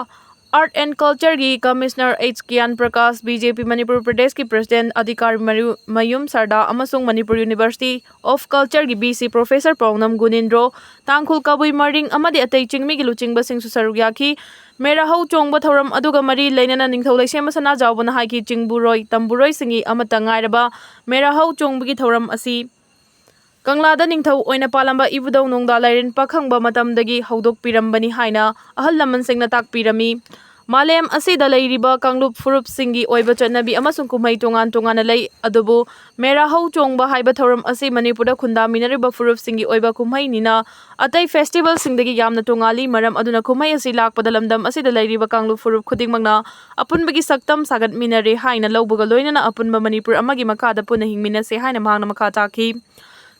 Art and Cultureꯒꯤ Commissioner H ꯀꯤꯌꯥꯟ Prakash, BJP Manipur ꯄ꯭ꯔꯗꯦꯁꯀꯤ President ꯑꯙꯤꯀꯥꯔ ꯃꯔꯨ-, ꯃꯌꯨꯝ ꯁꯔꯗꯥ ꯑꯃꯁꯨꯡ Manipur University of Cultureꯒꯤ VC Professor ꯄꯥꯎꯅꯝ ꯒꯨꯅꯤꯟꯗ꯭ꯔꯣ, ꯇꯥꯡꯈꯨꯜ ꯀꯕꯨꯏ ꯃꯔꯤꯡ ꯑꯃꯗꯤ ꯑꯇꯩ ꯆꯤꯡꯃꯤꯒꯤ ꯂꯨꯆꯤꯡꯕꯁꯤꯡꯁꯨ ꯁꯔꯨꯛ ꯌꯥꯈꯤ꯫ ꯃꯦꯔꯥ ꯍꯧ ꯆꯣꯡꯕ ꯊꯧꯔꯝ ꯑꯗꯨꯒ ꯃꯔꯤ ꯂꯩꯅꯅ ꯅꯤꯡꯊꯧ ꯂꯩꯁꯦꯝꯕ ꯁꯅꯥꯖꯥꯎꯕꯅ ꯍꯥꯏꯈꯤ, ꯆꯤꯡꯕꯨꯔꯣꯏ ꯇꯝꯕꯨꯔꯣꯏꯁꯤꯡꯒꯤ ꯑꯃꯠꯇ ꯉꯥꯏꯔꯕ ꯃꯦꯔꯥ ꯍꯧ ꯆꯣꯡꯕꯒꯤ ꯊꯧꯔꯝ ꯑꯁꯤ ꯀꯪꯂꯥꯗ ꯅꯤꯡꯊꯧ ꯑꯣꯏꯅ ꯄꯥꯜꯂꯝꯕ ꯏꯕꯨꯙꯧ ꯅꯣꯡꯗꯥ ꯂꯥꯏꯔꯦꯟ ꯄꯥꯈꯪꯕ ꯃꯇꯝꯗꯒꯤ ꯍꯧꯗꯣꯛꯄꯤꯔꯝꯕꯅꯤ ꯍꯥꯏꯅ ꯑꯍꯜ ꯂꯃꯟꯁꯤꯡꯅ ꯇꯥꯛꯄꯤꯔꯝꯃꯤ꯫ ꯃꯥꯂꯦꯝ ꯑꯁꯤꯗ ꯂꯩꯔꯤꯕ ꯀꯥꯡꯂꯨꯞ ꯐꯨꯔꯨꯞꯁꯤꯡꯒꯤ ꯑꯣꯏꯕ ꯆꯠꯅꯕꯤ ꯑꯃꯁꯨꯡ ꯀꯨꯝꯍꯩ ꯇꯣꯉꯥꯟ ꯇꯣꯉꯥꯟꯅ ꯂꯩ, ꯑꯗꯨꯕꯨ ꯃꯦꯔꯥ ꯍꯧ ꯆꯣꯡꯕ ꯍꯥꯏꯕ ꯊꯧꯔꯝ ꯑꯁꯤ ꯃꯅꯤꯄꯨꯔꯗ ꯈꯨꯟꯗꯥꯃꯤꯟꯅꯔꯤꯕ ꯐꯨꯔꯨꯞꯁꯤꯡꯒꯤ ꯑꯣꯏꯕ ꯀꯨꯝꯍꯩꯅꯤꯅ ꯑꯇꯩ festivalꯁꯤꯡꯗꯒꯤ ꯌꯥꯝꯅ ꯇꯣꯉꯥꯜꯂꯤ꯫ ꯃꯔꯝ ꯑꯗꯨꯅ ꯀꯨꯝꯍꯩ ꯑꯁꯤ ꯂꯥꯛꯄꯗ ꯂꯝꯗꯝ ꯑꯁꯤꯗ ꯂꯩꯔꯤꯕ ꯀꯥꯡꯂꯨꯞ ꯐꯨꯔꯨꯞ ꯈꯨꯗꯤꯡꯃꯛꯅ ꯑꯄꯨꯟꯕꯒꯤ ꯁꯛꯇꯝ ꯁꯥꯒꯠꯃꯤꯟꯅꯔꯦ ꯍꯥꯏꯅ ꯂꯧꯕꯒ ꯂꯣꯏꯅꯅ ꯑꯄꯨꯟꯕ ꯃꯅꯤꯄꯨꯔ ꯑꯃꯒꯤ ꯃꯈꯥꯗ ꯄꯨꯟꯅ ꯍꯤꯡꯃꯤꯟꯅꯁꯦ ꯍꯥꯏꯅ ꯃꯍꯥꯛꯅ ꯃꯈꯥ ꯇꯥꯈꯤ꯫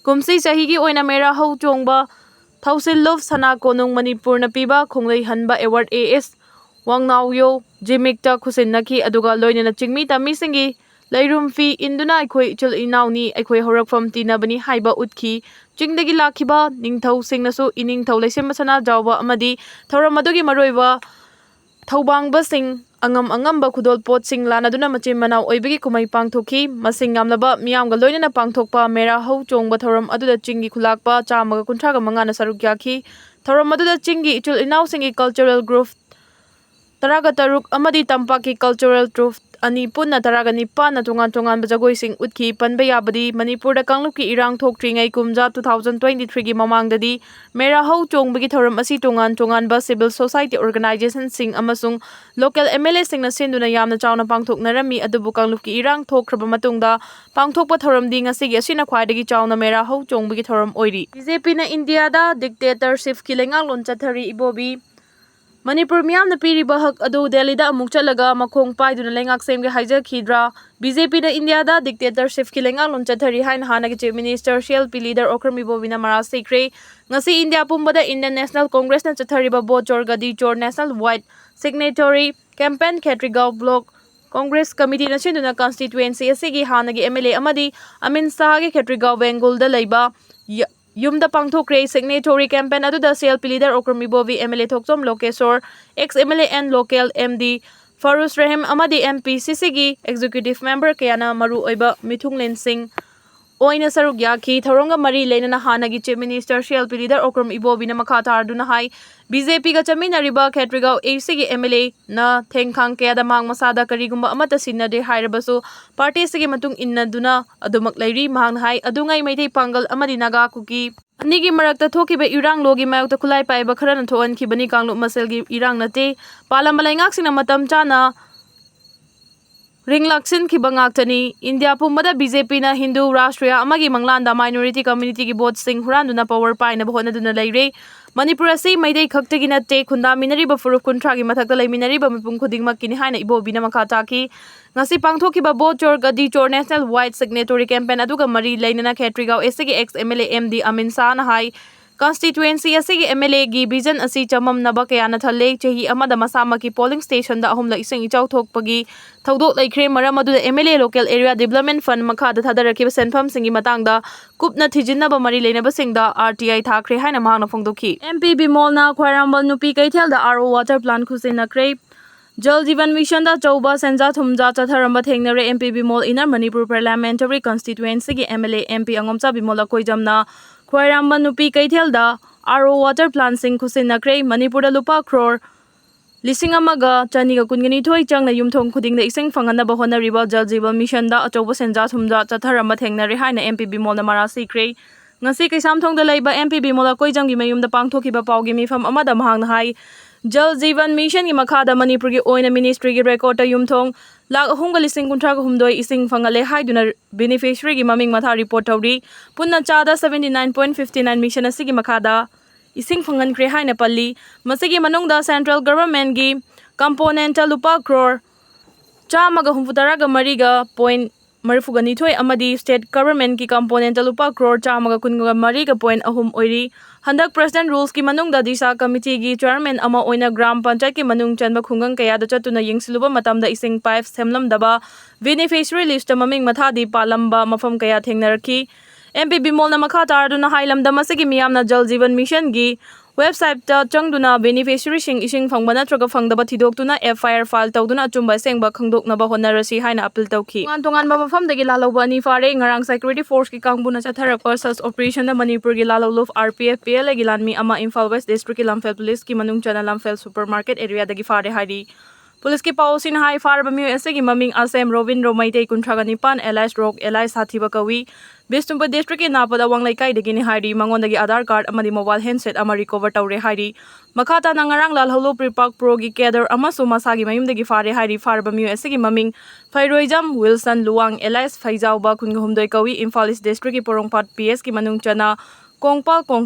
ꯀꯨꯝꯁꯤ ꯆꯍꯤꯒꯤ ꯑꯣꯏꯅ ꯃꯦꯔꯥ ꯍꯧ ꯆꯣꯡꯕ ꯊꯧꯁꯤꯜꯂꯨꯞ ꯁꯅꯥ ꯀꯣꯅꯨꯡ ꯃꯅꯤꯄꯨꯔꯅ ꯄꯤꯕ ꯈꯣꯡꯂꯩ ꯍꯟꯕ award A S ꯋꯥꯡꯅꯥꯎꯌꯣ ꯖꯤꯃꯤꯛꯇ ꯈꯨꯠꯁꯤꯟꯅꯈꯤ, ꯑꯗꯨꯒ ꯂꯣꯏꯅꯅ ꯆꯤꯡꯃꯤ ꯇꯝꯃꯤꯁꯤꯡꯒꯤ ꯂꯩꯔꯨꯝ ꯐꯤ ꯏꯟꯗꯨꯅ "ꯑꯩꯈꯣꯏ ꯏꯆꯤꯜ ꯏꯅꯥꯎꯅꯤ, ꯑꯩꯈꯣꯏ ꯍꯧꯔꯛꯐꯝ ꯇꯤꯟꯅꯕꯅꯤ" ꯍꯥꯏꯕ ꯎꯠꯈꯤ꯫ ꯆꯤꯡꯗꯒꯤ ꯂꯥꯛꯈꯤꯕ ꯅꯤꯡꯊꯧꯁꯤꯡꯅꯁꯨ ꯏꯅꯤꯡꯊꯧ ꯂꯩꯁꯦꯝꯕ ꯁꯅꯥꯖꯥꯎꯕ ꯑꯃꯗꯤ ꯊꯧꯔꯝ ꯑꯗꯨꯒꯤ ꯃꯔꯨꯑꯣꯏꯕ ꯊꯧꯕꯥꯡꯕꯁꯤꯡ ꯑꯉꯝ ꯑꯉꯝꯕ ꯈꯨꯗꯣꯜ ꯄꯣꯠꯁꯤꯡ ꯂꯥꯟꯅꯗꯨꯅ ꯃꯆꯤꯟ ꯃꯅꯥꯎ ꯑꯣꯏꯕꯒꯤ ꯀꯨꯝꯍꯩ ꯄꯥꯡꯊꯣꯛꯈꯤ꯫ ꯃꯁꯤꯡ ꯌꯥꯝꯂꯕ ꯃꯤꯌꯥꯝꯒ ꯂꯣꯏꯅꯅ ꯄꯥꯡꯊꯣꯛꯄ ꯃꯦꯔꯥ ꯍꯧ ꯆꯣꯡꯕ ꯊꯧꯔꯝ ꯑꯗꯨꯗ ꯆꯤꯡꯒꯤ ꯈꯨꯂꯥꯛꯄ ꯆꯥꯝꯃꯒ ꯀꯨꯟꯊ꯭ꯔꯥꯒ ꯃꯉꯥꯅ ꯁꯔꯨꯛ ꯌꯥꯈꯤ꯫ ꯊꯧꯔꯝ ꯑꯗꯨꯗ ꯆꯤꯡꯒꯤ ꯏꯆꯤꯜ ꯏꯅꯥꯎꯁꯤꯡꯒꯤ cultural group ꯇꯔꯥꯒ ꯇꯔꯨꯛ ꯑꯃꯗꯤ ꯇꯝꯄꯥꯛꯀꯤ cultural troupe ꯑꯅꯤ ꯄꯨꯟꯅ ꯇꯔꯥꯒ ꯅꯤꯄꯥꯟꯅ ꯇꯣꯉꯥꯟ ꯇꯣꯉꯥꯟꯕ ꯖꯒꯣꯏꯁꯤꯡ ꯎꯠꯈꯤ꯫ ꯄꯟꯕ ꯌꯥꯕꯗꯤ, ꯃꯅꯤꯄꯨꯔꯗ ꯀꯥꯡꯂꯨꯞꯀꯤ ꯏꯔꯥꯡ ꯊꯣꯛꯇ꯭ꯔꯤꯉꯩ ꯀꯨꯝꯖꯥ two thousand twenty-threeꯒꯤ ꯃꯃꯥꯡꯗꯗꯤ ꯃꯦꯔꯥ ꯍꯧ ꯆꯣꯡꯕꯒꯤ ꯊꯧꯔꯝ ꯑꯁꯤ ꯇꯣꯉꯥꯟ ꯇꯣꯉꯥꯟꯕ civil society organizationꯁꯤꯡ ꯑꯃꯁꯨꯡ local MLAꯁꯤꯡꯅ ꯁꯤꯟꯗꯨꯅ ꯌꯥꯝꯅ ꯆꯥꯎꯅ ꯄꯥꯡꯊꯣꯛꯅꯔꯝꯃꯤ꯫ ꯑꯗꯨꯕꯨ ꯀꯥꯡꯂꯨꯞꯀꯤ ꯏꯔꯥꯡ ꯊꯣꯛꯈ꯭ꯔꯕ ꯃꯇꯨꯡꯗ ꯄꯥꯡꯊꯣꯛꯄ ꯊꯧꯔꯝꯗꯤ ꯉꯁꯤꯒꯤ ꯑꯁꯤꯅ ꯈ꯭ꯋꯥꯏꯗꯒꯤ ꯆꯥꯎꯅ ꯃꯦꯔꯥ ꯍꯧ ꯆꯣꯡꯕꯒꯤ ꯊꯧꯔꯝ ꯑꯣꯏꯔꯤ꯫ BJPꯅ ꯏꯟꯗꯤꯌꯥꯗ dictatorshipꯀꯤ ꯂꯩꯉꯥꯛꯂꯣꯟ ꯆꯠꯊꯔꯤ꯫ ꯏꯕꯣꯕꯤ, ꯃꯅꯤꯄꯨꯔ ꯃꯤꯌꯥꯝꯅ ꯄꯤꯔꯤꯕ ꯍꯛ ꯑꯗꯨ ꯗꯦꯜꯂꯤꯗ ꯑꯃꯨꯛ ꯆꯠꯂꯒ ꯃꯈꯣꯡ ꯄꯥꯏꯗꯨꯅ ꯂꯩꯉꯥꯛ ꯁꯦꯝꯒꯦ ꯍꯥꯏꯖꯈꯤꯗ꯭ꯔꯥ? BJPꯅ ꯏꯟꯗꯤꯌꯥꯗ dictatorshipꯀꯤ ꯂꯩꯉꯥꯛꯂꯣꯟ ꯆꯠꯊꯔꯤ ꯍꯥꯏꯅ ꯍꯥꯟꯅꯒꯤ Chief Minister C L P leader Okram ꯏꯕꯣꯕꯤꯅ ꯃꯔꯥꯜ ꯁꯤꯈ꯭ꯔꯦ꯫ ꯉꯁꯤ ꯏꯟꯗꯤꯌꯥ ꯄꯨꯝꯕꯗ Indian National Congressꯅ ꯆꯠꯊꯔꯤꯕ Vote Chor Gaddi Chor National Wide Signatory Campaign ꯈꯦꯇ꯭ꯔꯤꯒꯥꯎ Block Congress Committeeꯅ ꯁꯤꯟꯗꯨꯅ constituency ꯑꯁꯤꯒꯤ ꯍꯥꯟꯅꯒꯤ MLA ꯑꯃꯗꯤ ꯑꯃꯤꯟ ꯁꯥꯍꯒꯤ ꯈꯦꯇ꯭ꯔꯤꯒꯥꯎ ꯕꯦꯡꯒꯨꯜꯗ ꯂꯩꯕ ꯌ-, ꯌꯨꯝꯗ ꯄꯥꯡꯊꯣꯛꯈ꯭ꯔꯦ꯫ Signatory campaign ꯑꯗꯨꯗ C L P leader Okram Ibobi, MLA Thokchom ꯂꯣꯀꯦꯁꯣꯔ, ex MLA and local MD ꯐꯔꯨꯁ Rahim ꯑꯃꯗꯤ MPCCꯒꯤ executive member ꯀꯌꯥꯅ ꯃꯔꯨꯑꯣꯏꯕ ꯃꯤꯊꯨꯡꯂꯦꯟꯁꯤꯡ ꯑꯣꯏꯅ ꯁꯔꯨꯛ ꯌꯥꯈꯤ꯫ ꯊꯧꯔꯝꯒ ꯃꯔꯤ ꯂꯩꯅꯅ ꯍꯥꯟꯅꯒꯤ Chief Minister C L P leader Okram ꯏꯕꯣꯕꯤꯅ ꯃꯈꯥ ꯇꯥꯔꯗꯨꯅ ꯍꯥꯏ, BJPꯒ ꯆꯠꯃꯤꯟꯅꯔꯤꯕ ꯈꯦꯇ꯭ꯔꯤꯒꯥꯎ ACꯒꯤ MLAꯅ ꯊꯦꯡꯈꯥꯡ ꯀꯌꯥꯗ ꯃꯍꯥꯛ ꯃꯁꯥꯗ ꯀꯔꯤꯒꯨꯝꯕ ꯑꯃꯠꯇ ꯁꯤꯟꯅꯗꯦ ꯍꯥꯏꯔꯕꯁꯨ party ꯑꯁꯤꯒꯤ ꯃꯇꯨꯡ ꯏꯟꯅꯗꯨꯅ ꯑꯗꯨꯃꯛ ꯂꯩꯔꯤ꯫ ꯃꯍꯥꯛꯅ ꯍꯥꯏ, ꯑꯗꯨꯉꯩ ꯃꯩꯇꯩ ꯄꯥꯡꯒꯜ ꯑꯃꯗꯤ ꯅꯥꯒꯥ ꯀꯨꯀꯤ ꯑꯅꯤꯒꯤ ꯃꯔꯛꯇ ꯊꯣꯛꯈꯤꯕ ꯏꯔꯥꯡ ꯂꯣꯒꯤ ꯃꯥꯌꯣꯛꯇ ꯈꯨꯠꯂꯥꯏ ꯄꯥꯏꯕ ꯈꯔꯅ ꯊꯣꯛꯍꯟꯈꯤꯕꯅꯤ, ꯀꯥꯡꯂꯨꯞ ꯃꯁꯦꯜꯒꯤ ꯏꯔꯥꯡ ꯅꯠꯇꯦ꯫ ꯄꯥꯜꯂꯝꯕ ꯂꯩꯉꯥꯛꯁꯤꯡꯅ ꯃꯇꯝ ꯆꯥꯅ ꯔꯤꯡ ꯂꯥꯛꯁꯤꯟꯈꯤꯕ ꯉꯥꯛꯇꯅꯤ꯫ ꯏꯟꯗꯤꯌꯥ ꯄꯨꯝꯕꯗ BJPꯅ ꯍꯤꯟꯗꯨ ꯔꯥꯁꯇ꯭ꯔꯤꯌꯥ ꯑꯃꯒꯤ ꯃꯪꯂꯥꯟꯗ minority communityꯒꯤ voteꯁꯤꯡ ꯍꯨꯔꯥꯟꯗꯨꯅ power ꯄꯥꯏꯅꯕ ꯍꯣꯠꯅꯗꯨꯅ ꯂꯩꯔꯦ꯫ ꯃꯅꯤꯄꯨꯔ ꯑꯁꯤ ꯃꯩꯇꯩ ꯈꯛꯇꯒꯤ ꯅꯠꯇꯦ, ꯈꯨꯟꯗꯥꯃꯤꯟꯅꯔꯤꯕ ꯐꯨꯔꯨꯞ ꯀꯨꯟꯊ꯭ꯔꯥꯒꯤ ꯃꯊꯛꯇ ꯂꯩꯃꯤꯟꯅꯔꯤꯕ ꯃꯤꯄꯨꯝ ꯈꯨꯗꯤꯡꯃꯛꯀꯤꯅꯤ ꯍꯥꯏꯅ ꯏꯕꯣꯕꯤꯅ ꯃꯈꯥ ꯇꯥꯈꯤ꯫ ꯉꯁꯤ ꯄꯥꯡꯊꯣꯛꯈꯤꯕ Vote Chor Gaddi Chor National Wide Signatory Campaign ꯑꯗꯨꯒ ꯃꯔꯤ ꯂꯩꯅꯅ ꯈꯦꯇ꯭ꯔꯤꯒꯥꯎ ACꯒꯤ ex MLA MD ꯑꯃꯤꯟ ꯁꯥꯍꯅ ꯍꯥꯏ, constituency ꯑꯁꯤꯒꯤ MLAꯒꯤ vision ꯑꯁꯤ ꯆꯃꯝꯅꯕ ꯀꯌꯥꯅ ꯊꯜꯂꯦ꯫ ꯆꯍꯤ ꯑꯃꯗ ꯃꯁꯥꯃꯛꯀꯤ polling stationꯗ ꯑꯍꯨꯝꯂꯛ ꯏꯁꯤꯡ ꯏꯆꯥꯎ ꯊꯣꯛꯄꯒꯤ ꯊꯧꯗꯣꯛ ꯂꯩꯈ꯭ꯔꯦ꯫ ꯃꯔꯝ ꯑꯗꯨꯅ MLA local area development fund ꯃꯈꯥꯗ ꯊꯥꯗꯔꯛꯈꯤꯕ ꯁꯦꯟꯐꯝꯁꯤꯡꯒꯤ ꯃꯇꯥꯡꯗ ꯀꯨꯞꯅ ꯊꯤꯖꯤꯟꯅꯕ ꯃꯔꯤ ꯂꯩꯅꯕꯁꯤꯡꯗ RTI ꯊꯥꯈ꯭ꯔꯦ ꯍꯥꯏꯅ ꯃꯍꯥꯛꯅ ꯐꯣꯡꯗꯣꯛꯈꯤ꯫ MP ꯕꯤꯃꯣꯜꯅ ꯈ꯭ꯋꯥꯏꯔꯝꯕꯟ ꯅꯨꯄꯤ ꯀꯩꯊꯦꯜꯗ RO water plant ꯈꯨꯠꯁꯤꯟꯅꯈ꯭ꯔꯦ꯫ ꯖꯜ ꯖꯤꯕꯟ ꯃꯤꯁꯟꯗ ꯑꯆꯧꯕ ꯁꯦꯟꯖꯥ ꯊꯨꯝꯖꯥ ꯆꯠꯊꯔꯝꯕ ꯊꯦꯡꯅꯔꯦ꯫ MP Bimol Inner Manipur Parliamentary Constituencyꯒꯤ MLA MP ꯑꯉꯣꯝꯆꯥ Bimol ꯑꯀꯣꯏꯖꯝꯅ ꯈ꯭ꯋꯥꯏꯔꯝꯕꯟ ꯅꯨꯄꯤ ꯀꯩꯊꯦꯜꯗ RO water plantꯁꯤꯡ ꯈꯨꯠꯁꯤꯟꯅꯈ꯭ꯔꯦ꯫ ꯃꯅꯤꯄꯨꯔꯗ ꯂꯨꯄꯥ crore ꯂꯤꯁꯤꯡ ꯑꯃꯒ ꯆꯅꯤꯒ ꯀꯨꯟꯒ ꯅꯤꯊꯣꯏ ꯆꯪꯅ ꯌꯨꯝꯊꯣꯡ ꯈꯨꯗꯤꯡꯗ ꯏꯁꯤꯡ ꯐꯪꯍꯟꯅꯕ ꯍꯣꯠꯅꯔꯤꯕ ꯖꯜ ꯖꯤꯕꯟ ꯃꯤꯁꯟꯗ ꯑꯆꯧꯕ ꯁꯦꯟꯖꯥ ꯊꯨꯝꯖꯥ ꯆꯠꯊꯔꯝꯕ ꯊꯦꯡꯅꯔꯦ ꯍꯥꯏꯅ ꯑꯦꯝ ꯄꯤ ꯕꯤꯃꯣꯜꯅ ꯃꯔꯥꯜ ꯁꯤꯈ꯭ꯔꯦ꯫ ꯉꯁꯤ ꯀꯩꯁꯥꯝꯊꯣꯡꯗ ꯂꯩꯕ ꯑꯦꯝ ꯄꯤ ꯕꯤꯃꯣꯜ ꯑꯀꯣꯏꯖꯝꯒꯤ ꯃꯌꯨꯝꯗ ꯄꯥꯡꯊꯣꯛꯈꯤꯕ ꯄꯥꯎꯒꯤ ꯃꯤꯐꯝ ꯑꯃꯗ ꯃꯍꯥꯛꯅ ꯍꯥꯏ, ꯖꯜ ꯖꯤꯕꯟ ꯃꯤꯁꯟꯒꯤ ꯃꯈꯥꯗ ꯃꯅꯤꯄꯨꯔꯒꯤ ꯑꯣꯏꯅ ꯃꯤꯅꯤꯁꯇ꯭ꯔꯤꯒꯤ ꯔꯦꯀꯣꯔꯗꯇ ꯌꯨꯝꯊꯣꯡ ꯂꯥꯈ ꯑꯍꯨꯝꯒ ꯂꯤꯁꯤꯡ ꯀꯨꯟꯊ꯭ꯔꯥꯒ ꯍꯨꯝꯗꯣꯏ ꯏꯁꯤꯡ ꯐꯪꯍꯜꯂꯦ ꯍꯥꯏꯗꯨꯅ ꯕꯦꯅꯤꯐꯤꯁꯔꯤꯒꯤ ꯃꯃꯤꯡ ꯃꯊꯥ ꯔꯤꯄꯣꯔꯠ ꯇꯧꯔꯤ꯫ ꯄꯨꯟꯅ ꯆꯥꯗ seventy nine point fifty nine mission ꯑꯁꯤꯒꯤ ꯃꯈꯥꯗ ꯏꯁꯤꯡ ꯐꯪꯍꯟꯈ꯭ꯔꯦ ꯍꯥꯏꯅ ꯄꯜꯂꯤ꯫ ꯃꯁꯤꯒꯤ ꯃꯅꯨꯡꯗ ꯁꯦꯟꯇ꯭ꯔꯦꯜ ꯒꯚꯔꯟꯃꯦꯟꯠꯀꯤ ꯀꯝꯄꯣꯅꯦꯟꯠꯇ ꯂꯨꯄꯥ ꯀ꯭ꯔꯣꯔ ꯆꯥꯝꯃꯒ ꯍꯨꯝꯐꯨ ꯇꯔꯥꯒ ꯃꯔꯤꯒ ꯄꯣꯏꯟꯠ ꯃꯔꯤꯐꯨꯒ ꯅꯤꯊꯣꯏ ꯑꯃꯗꯤ ꯁ꯭ꯇꯦꯠ ꯒꯚꯔꯟꯃꯦꯟꯠꯀꯤ ꯀꯝꯄꯣꯅꯦꯟꯠꯇ ꯂꯨꯄꯥ ꯀ꯭ꯔꯣꯔ ꯆꯥꯝꯃꯒ ꯀꯨꯟꯒ ꯃꯔꯤꯒ ꯄꯣꯏꯟꯠ ꯑꯍꯨꯝ ꯑꯣꯏꯔꯤ꯫ ꯍꯟꯗꯛ ꯄ꯭ꯔꯁꯤꯗꯦꯟꯠ ꯔꯨꯜꯁꯀꯤ ꯃꯅꯨꯡꯗ ꯗꯤꯁꯥ ꯀꯃꯤꯇꯤꯒꯤ ꯆꯤꯌꯔꯃꯦꯟ ꯑꯃ ꯑꯣꯏꯅ ꯒ꯭ꯔꯥꯝ ꯄꯟꯆꯥꯌꯠꯀꯤ ꯃꯅꯨꯡ ꯆꯟꯕ ꯈꯨꯡꯒꯪ ꯀꯌꯥꯗ ꯆꯠꯇꯨꯅ ꯌꯦꯡꯁꯤꯜꯂꯨꯕ ꯃꯇꯝꯗ ꯏꯁꯤꯡ ꯄꯥꯏꯞ ꯁꯦꯝꯂꯝꯗꯕ, ꯕꯦꯅꯤꯐꯤꯁꯔꯤ ꯂꯤꯁ꯭ꯠꯇ ꯃꯃꯤꯡ ꯃꯊꯥꯗꯤ ꯄꯥꯜꯂꯝꯕ ꯃꯐꯝ ꯀꯌꯥ ꯊꯦꯡꯅꯔꯛꯈꯤ꯫ ꯑꯦꯝ ꯄꯤ ꯕꯤꯃꯣꯜꯅ ꯃꯈꯥ ꯇꯥꯔꯗꯨꯅ ꯍꯥꯏ, ꯂꯝꯗꯝ ꯑꯁꯤꯒꯤ ꯃꯤꯌꯥꯝꯅ ꯖꯜ ꯖꯤꯕꯟ ꯃꯤꯁꯟꯒꯤ ꯋꯦꯕꯁꯥꯏꯠꯇ ꯆꯪꯗꯨꯅ ꯕꯦꯅꯤꯐꯤꯁꯔꯤꯁꯤꯡ ꯏꯁꯤꯡ ꯐꯪꯕ ꯅꯠꯇ꯭ꯔꯒ ꯐꯪꯗꯕ ꯊꯤꯗꯣꯛꯇꯨꯅ ꯑꯦꯐ ꯑꯥꯏ ꯑꯥꯔ ꯐꯥꯏꯜ ꯇꯧꯗꯨꯅ ꯑꯆꯨꯝꯕ ꯑꯁꯦꯡꯕ ꯈꯪꯗꯣꯛꯅꯕ ꯍꯣꯠꯅꯔꯁꯤ ꯍꯥꯏꯅ ꯑꯄꯤꯜ ꯇꯧꯈꯤ꯫ ꯇꯣꯉꯥꯟ ꯇꯣꯉꯥꯟꯕ ꯃꯐꯝꯗꯒꯤ ꯂꯥꯜꯍꯧꯕ ꯑꯅꯤ ꯐꯥꯔꯦ꯫ ꯉꯔꯥꯡ ꯁꯦꯀ꯭ꯌꯨꯔꯤꯇꯤ ꯐꯣꯔꯁꯀꯤ ꯀꯥꯡꯕꯨꯅ ꯆꯠꯊꯔꯛꯄ ꯁꯔꯆ ꯑꯣꯄꯔꯦꯁꯟꯗ ꯃꯅꯤꯄꯨꯔꯒꯤ ꯂꯥꯜꯍꯧꯂꯨꯞ R P F P L ꯑꯦꯒꯤ ꯂꯥꯟꯃꯤ ꯑꯃ ꯏꯝꯐꯥꯜ ꯋꯦꯁ꯭ꯠ ꯗꯤꯁꯇ꯭ꯔꯤꯛꯀꯤ ꯂꯝꯐꯦꯜ ꯄꯨꯂꯤꯁꯀꯤ ꯃꯅꯨꯡ ꯆꯟꯅ ꯂꯝꯐꯦꯜ ꯁꯨꯄꯔ ꯃꯥꯔꯀꯦꯠ ꯑꯦꯔꯤꯌꯥꯗꯒꯤ ꯐꯥꯔꯦ ꯍꯥꯏꯔꯤ꯫ ꯄꯨꯂꯤꯁꯀꯤ ꯄꯥꯎꯁꯤꯡꯅ ꯍꯥꯏ, ꯐꯥꯔꯕ ꯃꯤꯑꯣꯏ ꯑꯁꯤꯒꯤ ꯃꯃꯤꯡ ꯑꯁꯦꯝ ꯔꯣꯕꯤꯟꯗ꯭ꯔꯣ ꯃꯩꯇꯩ, ꯀꯨꯟꯊ꯭ꯔꯥꯒ ꯅꯤꯄꯥꯟ, ꯑꯦꯂꯥꯏꯁ ꯔꯣꯛ, ꯑꯦꯂꯥꯏꯁ ꯁꯥꯊꯤꯕ ꯀꯧꯏ꯫ ꯕꯤꯁꯅꯨꯄꯨꯔ ꯗꯤꯁꯇ꯭ꯔꯤꯛꯀꯤ ꯅꯥꯄꯣꯠ ꯑꯋꯥꯡ ꯂꯩꯀꯥꯏꯗꯒꯤꯅꯤ ꯍꯥꯏꯔꯤ꯫ ꯃꯉꯣꯟꯗꯒꯤ ꯑꯥꯙꯥꯔ ꯀꯥꯔꯗ ꯑꯃꯗꯤ ꯃꯣꯕꯥꯏꯜ ꯍꯦꯟꯁꯦꯠ ꯑꯃ ꯔꯤꯀꯣꯚꯔ ꯇꯧꯔꯦ ꯍꯥꯏꯔꯤ꯫ ꯃꯈꯥ ꯇꯥꯅ ꯉꯔꯥꯡ ꯂꯥꯜꯍꯧꯂꯨꯞ ꯄ꯭ꯔꯤꯄꯥꯛ ꯄ꯭ꯔꯣꯒꯤ ꯀꯦꯗꯔ ꯑꯃꯁꯨ ꯃꯁꯥꯒꯤ ꯃꯌꯨꯝꯗꯒꯤ ꯐꯥꯔꯦ ꯍꯥꯏꯔꯤ꯫ ꯐꯥꯔꯕ ꯃꯤꯑꯣꯏ ꯑꯁꯤꯒꯤ ꯃꯃꯤꯡ ꯐꯩꯔꯣꯏꯖꯝ ꯋꯤꯜꯁꯟ ꯂꯨꯋꯥꯡ, ꯑꯦꯂꯥꯏꯁ ꯐꯩꯖꯥꯎꯕ, ꯀꯨꯟꯒ ꯍꯨꯝꯗꯣꯏ ꯀꯧꯏ꯫ ꯏꯝꯐꯥꯜ ꯏꯁ꯭ꯠ ꯗꯤꯁꯇ꯭ꯔꯤꯛꯀꯤ ꯄꯣꯔꯣꯝꯄꯥꯠ ꯄꯤ ꯑꯦꯁꯀꯤ ꯃꯅꯨꯡ ꯆꯟꯅ ꯀꯣꯡꯄꯥꯜ ꯀꯣꯡ